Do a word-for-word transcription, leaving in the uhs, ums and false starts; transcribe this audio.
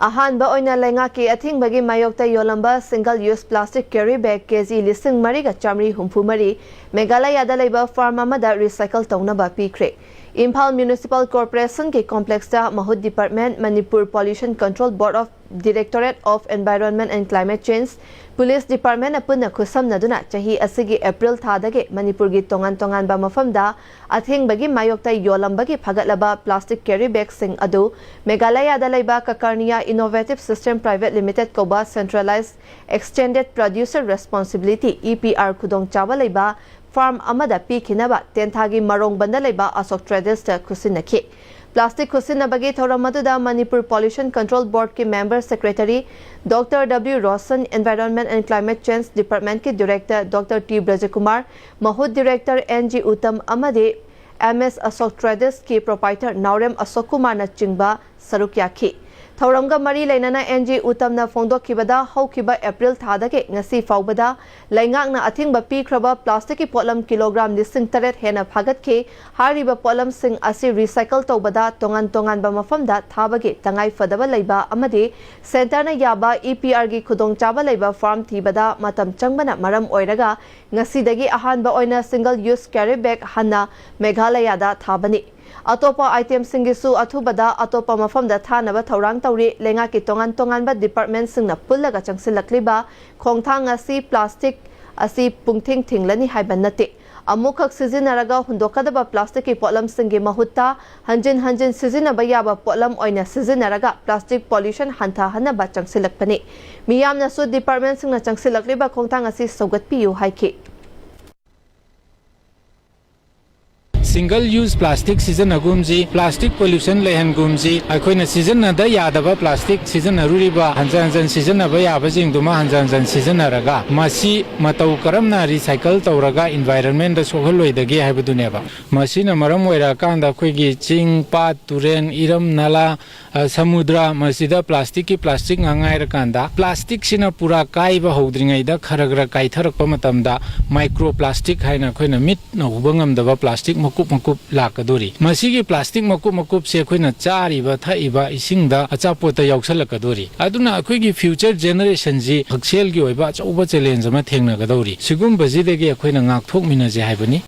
ꯑꯍꯥꯟꯕ ꯑꯣꯏꯅ ꯂꯩꯉꯥꯛꯀꯤ ꯑꯊꯤꯡꯕꯒꯤ ꯃꯥꯌꯣꯛꯇ ꯌꯣꯜꯂꯝꯕ single use plastic carry bag ꯀꯦꯖꯤ ꯂꯤꯁꯤꯡ ꯃꯔꯤꯒ ꯆꯥꯃꯔꯤ ꯍꯨꯝꯐꯨ ꯃꯔꯤ ꯃꯦꯘꯥꯂꯌꯥꯗ ꯂꯩꯕ farm ꯑꯃꯗ recycle ꯇꯧꯅꯕ ꯄꯤꯈ꯭ꯔꯦ꯫ ꯏꯝꯐꯥꯜ Municipal Corporation ꯒꯤ complex ꯇ ꯃꯍꯨꯠ department, Manipur Pollution Control Board of Directorate of Environment and Climate Change, Police Department ꯅ ꯄꯨꯟꯅ ꯈꯨꯠꯁꯝꯅꯗꯨꯅ ꯆꯍꯤ ꯑꯁꯤꯒꯤ April ꯊꯥꯗꯒꯤ ꯃꯅꯤꯄꯨꯔꯒꯤ ꯇꯣꯉꯥꯟ ꯇꯣꯉꯥꯟꯕ ꯃꯐꯝꯗ ꯑꯊꯤꯡꯕꯒꯤ ꯃꯥꯌꯣꯛꯇ ꯌꯣꯜꯂꯝꯕꯒꯤ ꯐꯒꯠꯂꯕ plastic carry bag ꯁꯤꯡ ꯑꯗꯨ ꯃꯦꯘꯥꯂꯌꯥꯗ ꯂꯩꯕ Kakarnia Innovative System Private Limited ꯀꯧꯕ Centralized Extended Producer Responsibility, E P R, ꯈꯨꯗꯣꯡꯆꯥꯕ ꯂꯩꯕ farm ꯑꯃꯗ ꯄꯤꯈꯤꯅꯕ ꯇꯦꯟꯊꯥꯒꯤ ꯃꯔꯣꯡꯕꯟꯗ ꯂꯩꯕ ꯑꯁꯣꯛ ꯇ꯭ꯔꯦꯗꯔꯁꯇ ꯈꯨꯠꯁꯤꯟꯅꯈꯤ꯫ Plastic ꯈꯨꯠꯁꯤꯟꯅꯕꯒꯤ ꯊꯧꯔꯝ ꯑꯗꯨꯗ Manipur Pollution Control Board ꯀꯤ Member Secretary Doctor W Roshan, Environment and Climate Change Department ꯀꯤ Director Doctor T Brajakumar, ꯃꯍꯨꯠ Director N G Uttam ꯑꯃꯗꯤ M S Ashok Traders ꯀꯤ Proprietor ꯅꯥꯎꯔꯦꯝ ꯑꯁꯣꯛ ꯀꯨꯃꯥꯔꯅ ꯆꯤꯡꯕ ꯁꯔꯨꯛ ꯌꯥꯈꯤ꯫ ꯊꯧꯔꯝꯒ ꯃꯔꯤ ꯂꯩꯅꯅ N G Uttam ꯅ ꯐꯣꯡꯗꯣꯛꯈꯤꯕꯗ, ꯍꯧꯈꯤꯕ April ꯊꯥꯗꯒꯤ ꯉꯁꯤ ꯐꯥꯎꯕꯗ ꯂꯩꯉꯥꯛꯅ ꯑꯊꯤꯡꯕ ꯄꯤꯈ꯭ꯔꯕ plastic ꯀꯤ ꯄꯣꯠꯂꯝ kilogram ꯂꯤꯁꯤꯡ ꯇꯔꯦꯠ ꯍꯦꯟꯅ ꯐꯥꯒꯠꯈꯤ꯫ ꯍꯥꯏꯔꯤꯕ ꯄꯣꯠꯂꯝꯁꯤꯡ ꯑꯁꯤ recycle ꯇꯧꯕꯗ ꯇꯣꯉꯥꯟ ꯇꯣꯉꯥꯟꯕ ꯃꯐꯝꯗ ꯊꯥꯕꯒꯤ ꯇꯉꯥꯏ ꯐꯗꯕ ꯂꯩꯕ ꯑꯃꯗꯤ centre ꯅ ꯌꯥꯕ E P R ꯒꯤ ꯈꯨꯗꯣꯡꯆꯥꯕ ꯂꯩꯕ farm ꯊꯤꯕꯗ ꯃꯇꯝ ꯆꯪꯕꯅ ꯃꯔꯝ ꯑꯣꯏꯔꯒ ꯉꯁꯤꯗꯒꯤ ꯑꯍꯥꯟꯕ ꯑꯣꯏꯅ single use carry bag ꯍꯟꯅ ꯃꯦꯘꯥꯂꯌꯥꯗ ꯊꯥꯕꯅꯤ꯫ ꯑꯇꯣꯞꯄ item ꯁꯤꯡꯒꯤꯁꯨ ꯑꯊꯨꯕꯗ ꯑꯇꯣꯞꯄ ꯃꯐꯝꯗ ꯊꯥꯅꯕ ꯊꯧꯔꯥꯡ ꯇꯧꯔꯤ꯫ ꯂꯩꯉꯥꯛꯀꯤ ꯇꯣꯉꯥꯟ ꯇꯣꯉꯥꯟꯕ department ꯁꯤꯡꯅ ꯄꯨꯜꯂꯒ ꯆꯪꯁꯤꯜꯂꯛꯂꯤꯕ ꯈꯣꯡꯊꯥꯡ ꯑꯁꯤ plastic ꯑꯁꯤ ꯄꯨꯡꯊꯤꯡ ꯊꯤꯡꯂꯅꯤ ꯍꯥꯏꯕ ꯅꯠꯇꯦ꯫ ꯑꯃꯨꯛꯈꯛ ꯁꯤꯖꯤꯟꯅꯔꯒ ꯍꯨꯟꯗꯣꯛꯀꯗꯕ plastic ꯀꯤ ꯄꯣꯠꯂꯝꯁꯤꯡꯒꯤ ꯃꯍꯨꯠꯇ ꯍꯟꯖꯤꯟ ꯍꯟꯖꯤꯟ ꯁꯤꯖꯤꯟꯅꯕ ꯌꯥꯕ ꯄꯣꯠꯂꯝ ꯑꯣꯏꯅ ꯁꯤꯖꯤꯟꯅꯔꯒ plastic pollution ꯍꯟꯊꯍꯟꯅꯕ ꯆꯪꯁꯤꯜꯂꯛꯄꯅꯤ꯫ ꯃꯤꯌꯥꯝꯅꯁꯨ department ꯁꯤꯡꯅ ꯆꯪꯁꯤꯜꯂꯛꯂꯤꯕ ꯈꯣꯡꯊꯥꯡ ꯑꯁꯤ ꯁꯧꯒꯠꯄꯤꯌꯨ ꯍꯥꯏꯈꯤ꯫ Single use plastic ꯁꯤꯖꯤꯟꯅꯒꯨꯝꯁꯤ, plastic pollution ꯂꯩꯍꯟꯒꯨꯝꯁꯤ꯫ ꯑꯩꯈꯣꯏꯅ ꯁꯤꯖꯤꯟꯅꯗ ꯌꯥꯗꯕ plastic ꯁꯤꯖꯤꯟꯅꯔꯨꯔꯤꯕ ꯍꯟꯖꯟ ꯍꯟꯖꯟ ꯁꯤꯖꯤꯟꯅꯕ ꯌꯥꯕꯁꯤꯡꯗꯨꯃ ꯍꯟꯖꯟ ꯍꯟꯖꯟ ꯁꯤꯖꯤꯟꯅꯔꯒ ꯃꯁꯤ ꯃꯇꯧ ꯀꯔꯝꯅ recycle ꯇꯧꯔꯒ environment ꯗ ꯁꯣꯛꯍꯜꯂꯣꯏꯗꯒꯦ ꯍꯥꯏꯕꯗꯨꯅꯦꯕ꯫ ꯃꯁꯤꯅ ꯃꯔꯝ ꯑꯣꯏꯔꯀꯥꯟꯗ ꯑꯩꯈꯣꯏꯒꯤ ꯆꯤꯡ, ꯄꯥꯠ, ꯇꯨꯔꯦꯟ, ꯏꯔꯝ, ꯅꯂꯥ, ꯑ, ꯁꯃꯨꯗ꯭ꯔ ꯃꯁꯤꯗ plastic ꯀꯤ plastic ꯉꯥꯛ ꯉꯥꯏꯔꯀꯥꯟꯗ plastic ꯁꯤꯅ ꯄꯨꯔꯥ ꯀꯥꯏꯕ ꯍꯧꯗ꯭ꯔꯤꯉꯩꯗ ꯈꯔ ꯈꯔ ꯀꯥꯏꯊꯔꯛꯄ ꯃꯇꯝꯗ micro plastic ꯍꯥꯏꯅ ꯑꯩꯈꯣꯏꯅ ꯃꯤꯠꯅ ꯎꯕ ꯉꯝꯗꯕ plastic ꯃꯀꯨꯞ ꯃꯀꯨꯞ ꯃꯀꯨꯞ ꯂꯥꯛꯀꯗꯣꯔꯤ꯫ ꯃꯁꯤꯒꯤ ꯄ꯭ꯂꯥꯁꯇꯤꯛ ꯃꯀꯨꯞ ꯃꯀꯨꯞꯁꯦ ꯑꯩꯈꯣꯏꯅ ꯆꯥꯔꯤꯕ, ꯊꯛꯏꯕ ꯏꯁꯤꯡꯗ, ꯑꯆꯥꯄꯣꯠꯇ ꯌꯥꯎꯁꯜꯂꯛꯀꯗꯣꯔꯤ꯫ ꯑꯗꯨꯅ ꯑꯩꯈꯣꯏꯒꯤ future generation ꯁꯤ ꯍꯛꯁꯦꯜꯒꯤ ꯑꯣꯏꯕ ꯑꯆꯧꯕ challenge ꯑꯃ ꯊꯦꯡꯅꯒꯗꯧꯔꯤ꯫ ꯁꯤꯒꯨꯝꯕꯁꯤꯗꯒꯤ ꯑꯩꯈꯣꯏꯅ ꯉꯥꯛꯊꯣꯛꯃꯤꯟꯅꯁꯦ ꯍꯥꯏꯕꯅꯤ꯫